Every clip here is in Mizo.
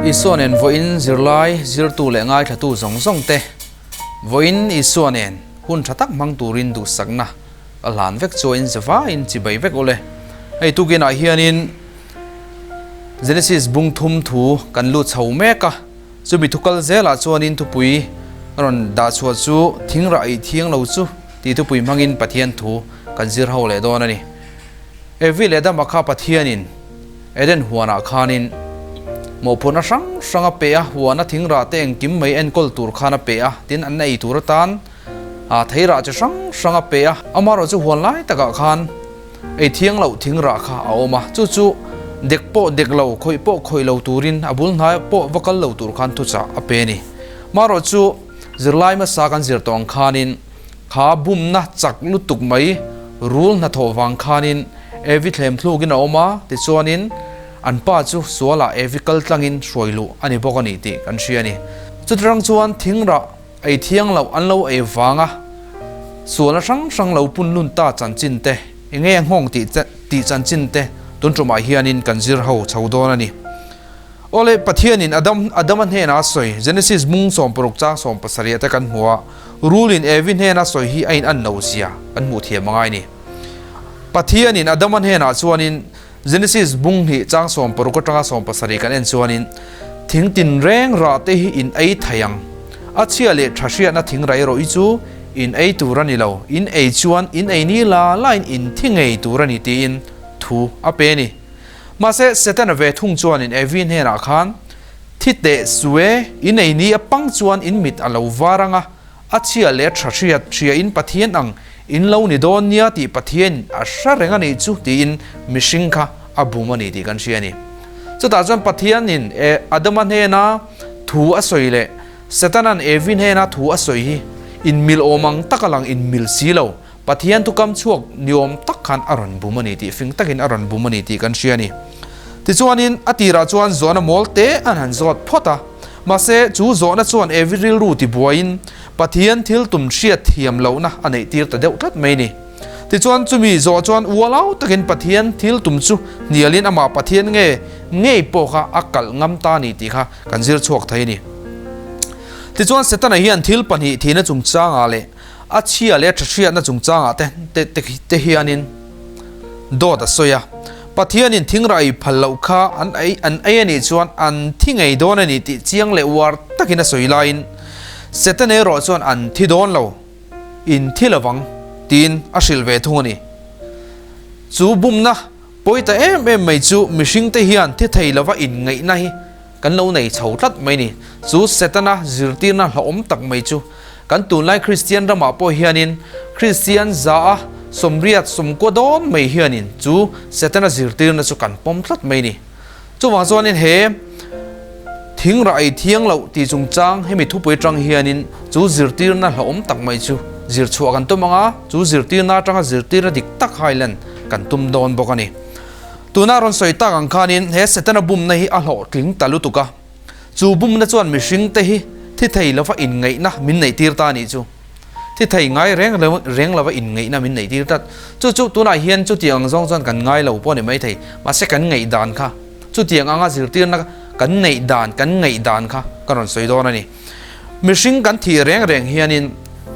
Isua nen vawiin zirlai, zirtu leh ngaithlatu zawng zawng te vawiin Isua nen hun tha tak hmang turin duhsakna ka hlan vek chuain zavaiin chibai vek ule. Hei tukinah hianin Genesis bung thum thu kan lut chho mek a, chumi thu kal zelah chuanin thupui rawn dah chhuah chu thing rah ei thiang lo chu tih thupui hmangin Pathian thu kan zir ho leh dawn a ni. Evi leh Adama kha Pathianin Eden huanah khanin mawhphurhna hrang hrang a pe a, huana thing rah te engkim mai enkawl tur khan a pe a, tin an ei tur atan thei rah chi hrang hrang a pe a. Amaherawhchu huan lai takah khan ei thiang loh thing rah kha a awm a, chu chu dek pawh dek lo, khawih pawh khawih lo turin a bul hnai pawh va kal lo tur khan thuchah a pe a ni. Amaherawhchu zirlai hmasa kan zir tawh ang khanin kha bumna chak lutuk mai rul hnathawh vang khanin Evi thlem thlukin a awm a, tichuanin an pa chu sualah Evi kal tlangin hruai luh a ni bawk a ni tih kan hria a ni. Chutirang chuan thingrah ei thiang loh an lo ei vanga sualna hrang hrang lo pun lun ta chanchin te, enge a nghawng tih tih chanchin te tun tumah hianin kan zir ho chho dawn a ni. Awle, Pathianin Adam Adama hnena a sawi, Genesis mung 16 chang 17 te kan hmu a, Rulin Evi hnena sawi hi a in an lo zia kan hmuh thiam a ngai ni. Pathianin Adama hnenah chuanin Genesis bung hnih chang 16 atanga 17 kan en chuanin, Thing tinreng rah te hi in ei thei ang. A chhia leh tha hriatna thing rai rawh i chu in ei tur a ni lo, in ei chuan in ei ni la lain in thi ngei tur a ni tiin thu a pe a ni. Mahse, Setana ve thung chuanin Evi hnenah khan, Thi teh sue, in ei ni apang chuan in mit a lo var ang a, a chhia leh tha hriat hria in Pathian ang in lo ni dawn nia tih Pathian a hre reng a nih chu tiin mihring kha a bum a ni tih kan hria a ni. Chutah chuan Pathianin Adama hnena thu a sawi leh Setana'n Evi hnena thu a sawi hi inmil awm ang tak a lang inmil si lo. Pathian thukam chhuak ni awm tak khan a rawn bum a ni tih fing takin a rawn bum a ni tih kan hria a ni. Tichuanin a tirah chuan zawhna mawl te an han zawt phawt a. Mahse, chu zawhna chuan Evi rilru tibuaiin Pathian thil tum hriat thiam lohna a neih tir ta deuh tlat mai a ni. Tichuan chumi zawh chuan ualau takin Pathian thil tum chu hnialin amah Pathian nge ngei pawh kha a kalh ngam ta a ni tih kha kan zir chhuak thei a ni. Tichuan Setana hian thil pahnih thihna chungchangah leh A chhia leh a ṭhahriatna chungchangah te te hianin dawt a sawi a. Pathianin thingrah ei phal loh kha an ei an ei a nih chuan an thi ngei dawn a ni tih chiang leh uar takin a sawi laiin Satan erawh chuan an thi dawn lo, in thi lovang tiin a hrilh ve thung a ni. Chu bumna pawi ta em em mai chu mihringte hian thi thei lova inngaihna hi Kan lo nei chho tlat mai ni. Chu Setana zirtirna hlauhawm tak mai chu kan tunlai Kristian ramah pawh hianin Kristian za a sawmriat sawmkua dawn mai hianin chu Setana zirtirna chu kan pawm tlat mai ni. Chuvang chuanin he thingrah ei thiang loh tih chungchang hemi thupui atang hianin chu zirtirna hlauhawm tak mai chu zirchhuah kan tum ang a, chu zirtirna atanga zirtirna dik tak hailan kan tum dawn bawk a ni. Tuna rawn sawi tak ang khanin he Setana bumna hi a hlawhtling ta lutuk a, chu bumna chuan mihringte hi thi thei lova inngaihna min neihtir ta a nih chu. Thi thei ngai reng reng lova inngaihna min neihtir tlat. Chu chu tunah hian chutiang ang zawng chuan kan ngai lo pawh a ni maithei, mahse kan ngaihdan kha, chutiang anga zirtirna kan neih dan, kan ngaihdan kha ka rawn sawi dawn a ni. Mihring kan thih reng reng hianin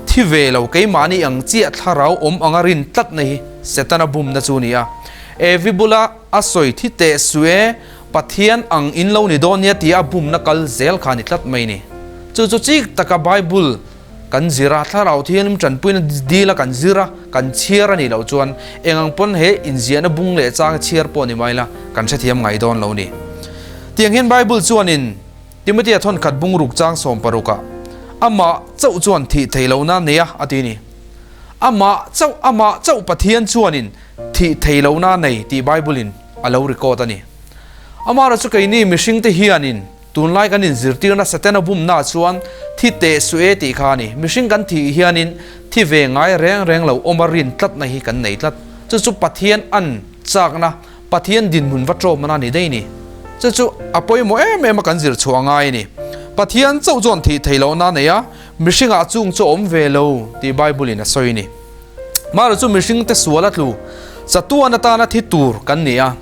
thi ve lo keimahni ang chiah thlarau awm anga rin tlatna hi Setana bumna chu a ni a. Evi bula a sawi thi teh sue Pathian ang in lo ni dawn nia tia a bumna kal zel kha a ni tlat mai ni. Chu chu chik taka Bible kan zir a, Thlarau Thianghlim tanpuina dila kan zir a, kan chhiar a nih loh chuan eng ang pawn he inziahna bung leh chang chhiar pawh ni mai la kan hrethiam ngai dawn lo ni. Tiang hian Bible chuanin Timothea thawnkhat bung ruk chang 16 ah amah chauh chuan thih theih lohna nei a a ti ni. Amah chauh amah chauh Pathian chuanin thih theih lohna nei tih Bible-in a lo record a ni. Amaherawhchu keini mihringte hianin tunlai kan inzirtirna Setana bumna chuan thi teh suh e tih kha a ni. Mihring kan thih hianin thi ve ngai reng reng lo awm a rin tlatna hi kan nei tlat. Chu chu Pathian an chakna, Pathian dinhmun va ṭawmna a ni daih ni. Chu chu a pawimawh em em a kan zir chhuah ngai a ni. Pathian chauh chuan thih theih lohna a nei a, mihringah chung chu a awm ve lo tih Bible-in a sawi a ni. Mahlo chu mihringte sual a tlu, chatuan atana thi tur kan ni a.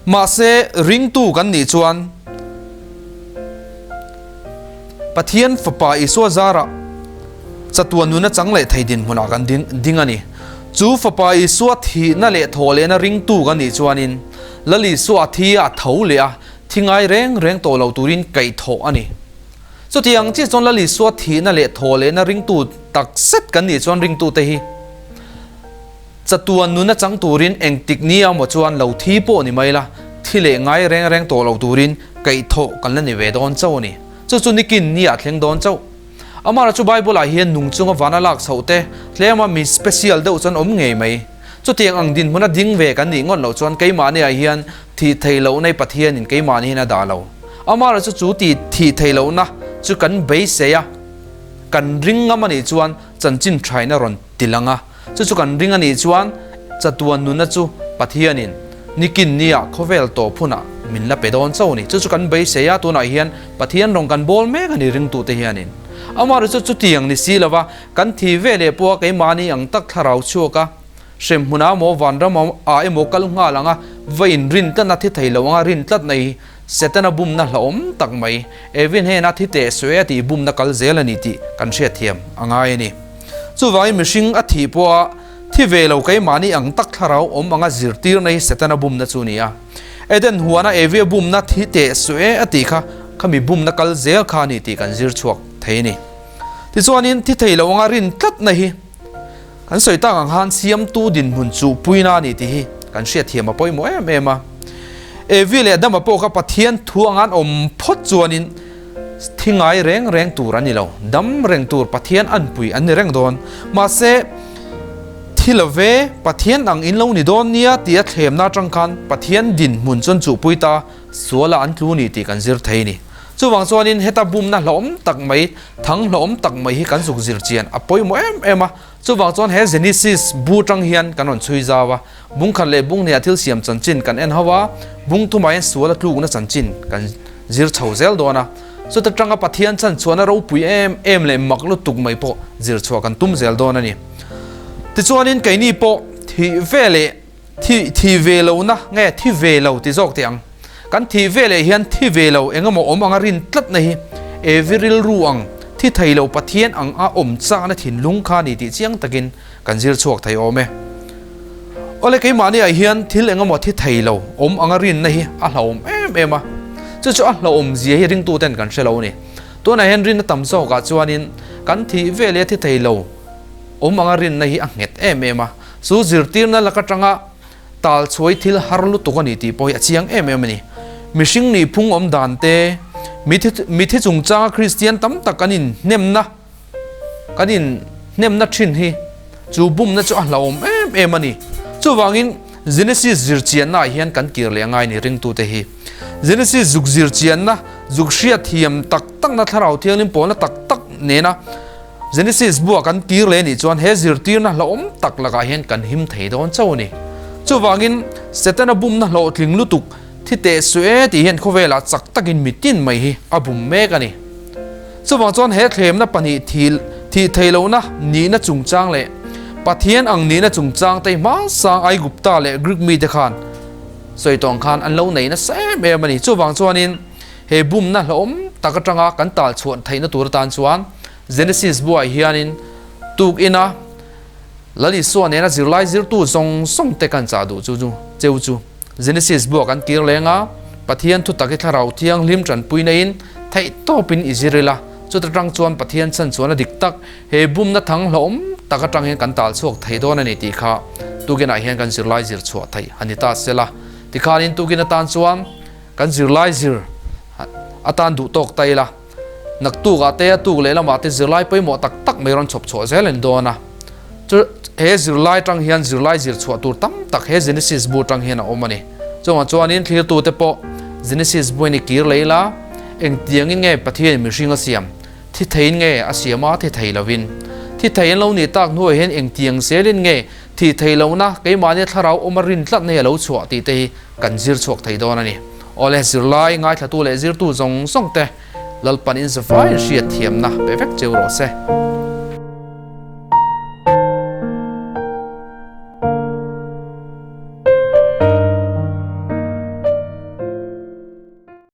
Mahse, ringtu kan nih chuan Pathian Fapa Isua zarah chatuan nuna chang leh thei dinhmunah kan ding a ni. Chu Fapa Isua thihna leh thawhlehna ringtu kan nih chuanin Lal Isua a thi a, a tho leh a, thi ngai reng reng tawh lo turin kaihthawh a ni. Chutiang chiah chuan Lal Isua thihna leh thawhlehna ringtu tak zet kan nih chuan ringtute hi Chatuan nuna chang turin engtik ni a maw chuan lo thi pawh ni mai la, thi leh ngai reng reng tawh lo turin kaihthawh kan la ni ve dawn chauh a ni. Chu chu nikin ni ah thleng dawn chauh. Amara chu Bible ah hian nung chunga vana lak chhoh te tlema mi special deuh chuan awm ngei mai. Chutiang ang dinhmuna ding ve kan nih ngawt loh chuan keimahni ah hian thih theih lohna i Pathianin keimahni hian a dah lo. Amara chu chu tih thih theih lohna chu kan beisei a, kan ring ngam a nih chuan chanchin thaina rawn ti lang a. Chu chu kan ring a nih chuan chatuan nunna chu Pathianin nikin nia khawvel tawp hunah min la pe dawn chauh a ni. Chu chu kan beisei a, tunah hian Pathian rawn kan bawl mek a ni ringtute hianin. Amaherawhchu chu chutiang ni si lova kan thi ve leh pawha keimahni ang tak thlarau chhuak a, hremhmunah emaw vanram ah emaw kal nghal anga va inrin tlatna thi thei lo anga rin tlatna hi Setana bumna hlauhawm tak mai, Evin hnena thi teh suai a tih bumna kal zel a ni tih kan hriatthiam a ngai a ni. Chuvangin mihring a thih pawha thi ve lo keimahni ang tak thlarau awm anga zirtirna hi Setana bumna chu a ni a. Eden huana Evi a bumna thi teh suai a tih kha khami bumna kal zel kha a ni tih kan zir chhuak thei a ni. Tichuanin thi thei lo anga rin tlatna hi Kan sawi tak ang khan siamtu dinhmun chu puina a ni tih hi kan hriatthiam a pawimawh em em a. Evi leh Adama pawh kha Pathian thu anga an awm phawt chuanin thi ngai reng reng tur an ni lo. Dam reng tur Pathian anpui an ni reng dawn. Mahse, thi lo ve, Pathian ang in lo ni dawn nia tia thlemna atang khan Pathian dinhmun chuan chuhpui ta sualah an tlu ni tih kan zir thei a ni. Chuvang chuanin heta bumna hlauhawm tak mai, thang hlauhawm tak mai hi kan zuk zir chian a pawimawh em em a. Chuvang chuan he Genesis bu tang hian kan rawn chhui zau a, bung khat leh bung hniah thil siam chanchin kan en ho a, bung thumah hian sual a tlukna chanchin kan zir chho zel dawn a. Chuta tanga Pathian chan chhuahna ropui em em leh mak lutuk mai pawh zir chhuah kan tum zel dawn a ni. Tichuanin keini pawh thih ve leh Thi, thi ve lohna nge thi ve lo ti zawk teh ang. Kan thih ve leh hian thi ve lo eng emaw awm anga rin tlatna hi Evi rilru ang, thi thei lo Pathian ang a awm chakna thinlung kha ni tih chiang takin kan zir chhuak thei awm e. Awle keimahni ah hian thil eng emaw thi thei lo awm anga rinna hi a hlauhawm em em a, chu chu a hlauhawm zia hi ringtuten kan hre lo a ni. Tunah hian rinna tam zawkah chuanin kan thih ve leh a thi thei lo awm anga rinna hi a nghet em em a. Chu zirtirna lak atanga tal chhuai thil har lutuk a ni tih pawh hi a chiang em em a ni. Mihring nih phung awm dan te, mithi chungchanga Kristian tam tak kan inhnemna kan inhnemna thin hi chu bumna chu a hlauhawm em em a ni. Chuvangin Genesis zirchianna ah hian kan kir leh angai ni ringtute hi. Genesis zuk zirchianna, zuk hriatthiam tak takna thlarau thianghlim pawlna tak tak nena Genesis buah kan kir leh nih chuan he zirtirna hlauhawm tak lakah hian kan him thei dawn chauh a ni. Chuvangin, Setana bumna hlawhtling lutuk thi teh suh e tih hian khawvelah chak takin mitin mai hi a bum mek a ni. Chuvang chuan he thlemna pahnih thil thih thei lohna nihna chungchang leh Pathian ang nihna chungchang te hi hmasang Aigupta leh Greek mite khan sawi tawng khan an lo nei nasa em em a ni. Chuvang chuanin, He bumna hlauhawm tak atanga kan tal chhuah theihna tur atan chuan Genesis buah hianin tuk ina Lal Isua nena zirlai zirtu zawng zawng te kan chah duh chu chu cheu chu Genesis buah kan kir leng a, Pathian thutak hi thlarau thianghlim tanpui neiin theih tawpin i zir ila, chuta tang chuan Pathian chhan chuan a dik tak he bumna thang hlauhawm tak atang hian kan tal chhuak thei dawn a ni tih kha tukinah hian kan zirlai zir chhuah theih a ni ta sela. Tikhanin tukin atan chuan. Kan zirlai zir atan duh tawk ta ila, naktuk ah te a tuk leh lamah te zirlai pawimawh tak tak mai rawn chhawp chhuah zel a ni dawn a. Chu he zirlai tang hian zirlai zir chhuah tur tam tak he Genesis bu tang hian a awm a ni. Chungah chuanin thlirtute pawh Genesis buin i kir leh ila, engtiangin nge Pathianin mihring a siam? Thi theiin nge a siam a, thi thei lovin? Thi thei an lo nih tak hnuah hian engtiang zelin nge thih theih lohna keimahnia thlarau awm a rin tlatna hi a lo chhuah tih te hi Kan zir chhuak thei dawn a ni. Awle, zirlai, ngaithlatu leh zirtu zawng zawng te Lalpan in zavai hriat thiamna pe vek cheu rawh se.